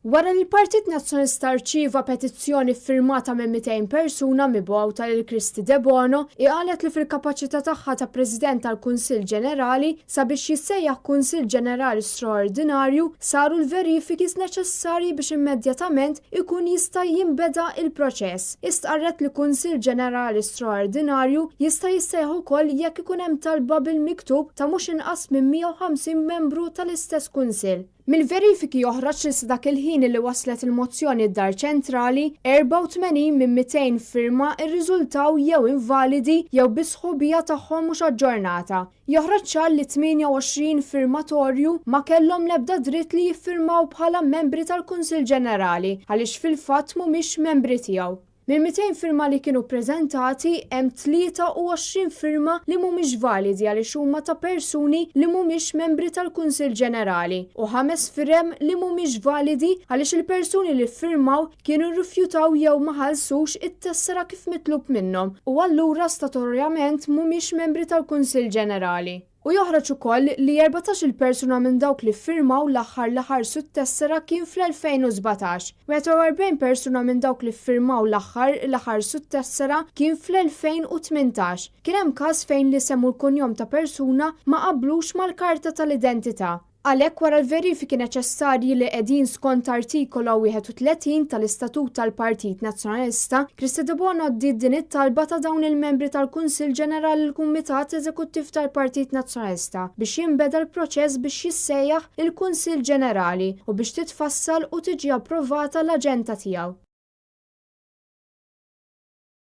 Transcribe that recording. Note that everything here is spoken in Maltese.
Wara li l-Partit Nazzjonalista rċieva petizzjoni ffirmata minn 200 persuna mibgħuta lil Kristy Debono, hi qalet li fil-kapaċità tagħha ta' President tal-Kunsill Ġenerali sabiex jissejjaħ Kunsill Ġenerali Straordinarju saru l-verifiki neċessarji biex immedjatament ikun jista' jinbeda il-proċess. Hi stqarret li Kunsill Ġenerali Straordinarju jista' jissejjaħ ukoll jekk ikun hemm talba bil-miktub ta' mhux inqas minn 150 membru tal-istess Kunsill. Mill-verifiki joħroġ li sa dak il-ħin li waslet il-mozzjoni d-Dar Ċentrali, 84 minn 200 firma rriżultaw jew invalidi jew bis-sħubija tagħhom mhux aġġornata. Joħroġ ċar li 28 firmatorju ma kellhom l-ebda dritt li jiffirmaw bħala membri tal-Kunsill Ġenerali għaliex fil-fatt mhumiex membri tiegħu. Mill-200 firma li kienu ppreżentati, hemm 23 firma li mhumiex validi għaliex huma ta' persuni li mhumiex membri tal-Kunsill Ġenerali u ħames firem li mhumiex validi għaliex il-persuni li ffirmaw kienu rrifjutaw jew ma ħallsux it-tessera kif mitlub minnhom u allura statorjament mhumiex membri tal-Kunsill Ġenerali. U joħroġ ukoll li 14-il persuna minn dawk li ffirmaw l-aħħar li ħarsu t-tessera kien fl-2017. 41 persuna minn dawk li ffirmaw l-aħħar li ħarsu t-tessera kien fl-2018. Kien hemm każ fejn l-isem u l-kunjom ta' persuna ma qablux mal-karta tal-identità. Għalhekk wara l-verifiki neċessarji li qegħdin skont Artikolo 31 tal-Istatut tal-Partit Nazzjonalista, Kristy Debono għaddiet din it-talba ta' dawn il-membri tal-Kunsill Ġenerali lill-Kumitat Eżekuttiv tal-Partit Nazzjonalista biex jinbeda l-proċess biex jissejjaħ il-Kunsill Ġenerali u biex titfassal u tiġi approvata l-aġenda tiegħu.